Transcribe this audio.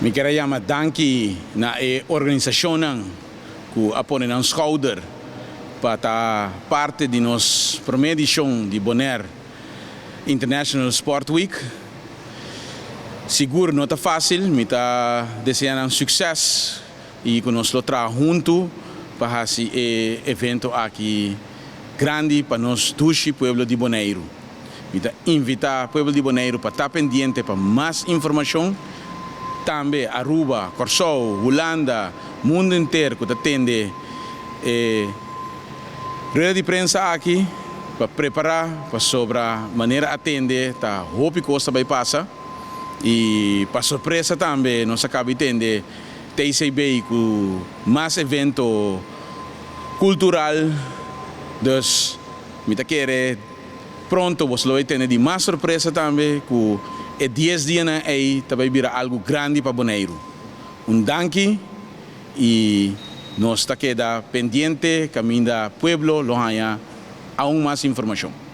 Mi ke yama danki na e organisashonnan ku a pone nan skouder pa ta parti di nos promé edishon di Bonaire International Sport Week. Sigur no ta fásil, mi ta deseá nan sukses i ku nos lo traha huntu pa hasi e evento aki grandi pa nos dushi pueblo di Boneiru. Mi ta invitá pueblo di Boneiru pa ta pendiente pa mas informashon. Tambe Aruba, Kòrsou, Hulanda, mundu henter ku ta tende e rueda di prensa aki pa prepará pasobra manera a tende ta hopi kos ta bai pasa i pa sorpresa tambe nos a kaba di tende TCB ku mas evento kultural dus mi ta kere pronto boso lo bai tende di mas sorpresa tambe ku e dies dianan ei ta bai bira algu grandi pa Boneiru. Un danki i nos ta keda pendiente kaminda pueblo lo haña aun mas informashon.